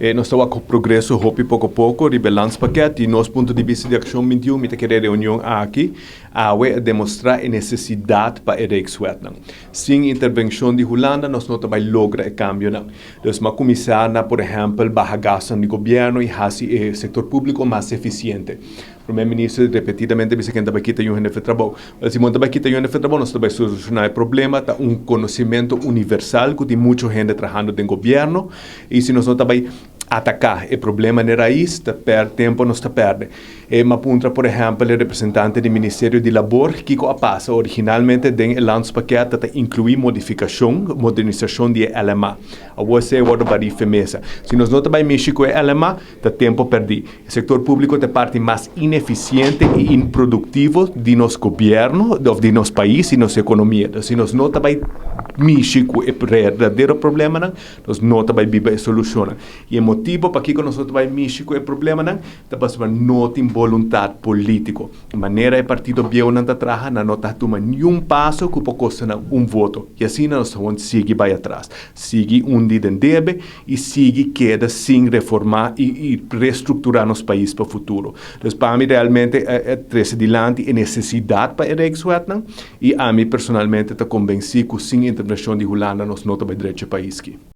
Nos ta wak progreso hopi poko poko riba e landspakket. Di nos punto di bista di Akshon 21 mi ta kere e reunion aki awe a demostrá e nesesidat pa e Rijkswetnan. Sin intervenshon di Hulanda nos no ta bai logra e kambionan. Dus m'a kuminsá na por ehèmpel baha gastunan di gobièrnu i hasi e sektor públiko mas efisiente. Prome Minister repetidamente a bisa ken ta bai kita yu hende fe trabou. Wel si bo no ta bai kita yu hende fe trabou nos ta bai solushoná e problema. Ta un konosementu universal ku tin muchu hende trahando den gobièrnu i si nos no ta bai ataká e problema n'e rais ta pèr tempu nos ta pèrdè. E m'a puntra por ehèmpel e representante di Ministerio di Labor kiko a pasa. Originalmente den e landspakket ta ta inkluí modifikashon, modernisashon di e LMA. Awor esei a wòrdu barí fe mesa. Si nos no ta bai mishi ku e LMA, ta tempu pèrdí. E sektor públiko ta e parti mas inefisiente i inproduktivo di nos gobièrnu òf di nos pais i nos ekonomia. Entonces si nos no ta bai mishi ku e berdadero problemanan, nos no ta bai biba e solushonnan. I e motibu pakiko nos no ta bai mishi ku e problemanan ta pasobra no tin boluntat polítiko. E manera e partido bieunan ta traha, nan no ta tuma niun paso ku por kosta nan un voto. I asina nos ta won sigui bai atras, sigui undi den debe i sigui keda sin reformá i restrukturá nos pais pa futuro. Dus pa mi realmente a trese dilanti e nesesidat pa e Rijkswetnan i ami personalmente ta konbensí ku sin intervenshon di Hulanda nos no ta bai drecha e pais ki.